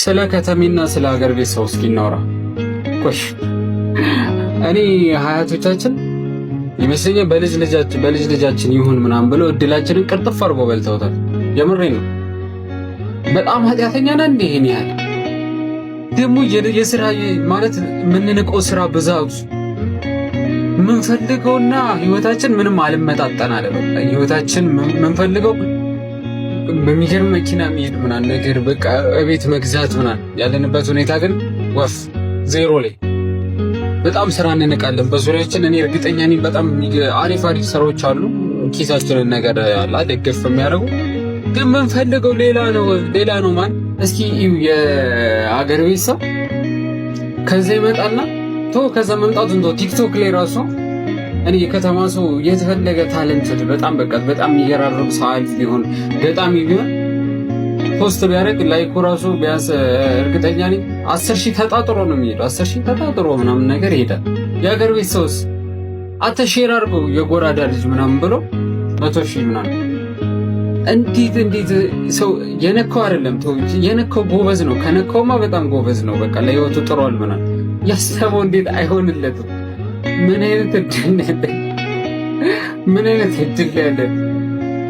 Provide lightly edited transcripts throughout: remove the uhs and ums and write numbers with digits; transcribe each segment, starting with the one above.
ስለ ከተሜና ስለ ሀገር ቤት ሰው እስኪ እናውራ። ቆሽ እኔ ሀያቶቻችን ይመስለኛል በልጅ ልጃችን ይሁን ምናምን ብለው እድላችንን ቅርጥፍ አድርጎ በልተውታል። የምሬ ነው። በጣም ኃጢአተኛ ነን እንዴ? ይሄን ያህል ደግሞ የስራ ማለት የምንንቀው ስራ ብዛቱ፣ የምንፈልገውና ህይወታችን ምንም አልመጣጠን አለ። በቃ ህይወታችን የምንፈልገው በሚገርም መኪና የሚሄድ ምናምን ነገር፣ በቃ እቤት መግዛት ምናምን፣ ያለንበት ሁኔታ ግን ወፍ ዜሮ ላይ። በጣም ስራ እንንቃለን። በዙሪያችን እኔ እርግጠኛ ነኝ በጣም አሪፍ አሪፍ ስራዎች አሉ፣ ኪሳችንን ነገር አላ ደገፍ የሚያደርጉ፣ ግን የምንፈልገው ሌላ ነው፣ ሌላ ነው። ማን እስኪ እዩ፣ የአገር ቤት ሰው ከዛ ይመጣና ቶ ከዛ መምጣቱን ቶ ቲክቶክ ላይ ራሱ እኔ የከተማ ሰው የተፈለገ talented በጣም በቃ በጣም የሚገራርም ሰዓሊ ቢሆን፣ ገጣሚ ቢሆን post ቢያደርግ like ኡ ራሱ ቢያንስ እርግጠኛ ነኝ 10,000 ተጣጥሮ ነው የሚሄደው። 10,000 ተጣጥሮ ምናምን ነገር ይሄዳል። የሀገር ቤት ሰውስ አተ share አድርገው የጎራዳ ልጅ ምናምን ብሎ 100,000 ምናምን። እንዴት እንዴት ሰው የነካው አይደለም ተው፣ የነካው ጎበዝ ነው። ከነካውማ በጣም ጎበዝ ነው። በቃ ለህይወቱ ጥሯል ምናምን፣ ያሰበው እንዴት አይሆንለትም? ምን አይነት እድል ነው ያለን? ምን አይነት እድል ነው ያለን?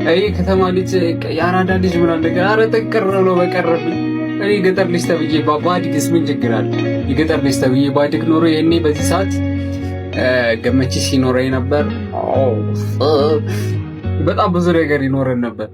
አይ ከተማ ልጅ፣ የአራዳ ልጅ ምናምን ነገር፣ አረ ጠንቅር ብሎ በቀረብኝ። እኔ ገጠር ልጅ ተብዬ ባድግስ ምን ችግር አለ? የገጠር ልጅ ተብዬ ባድግ ኖሮ የኔ በዚህ ሰዓት ገመቺ ሲኖረኝ ነበር። በጣም ብዙ ነገር ይኖረን ነበር።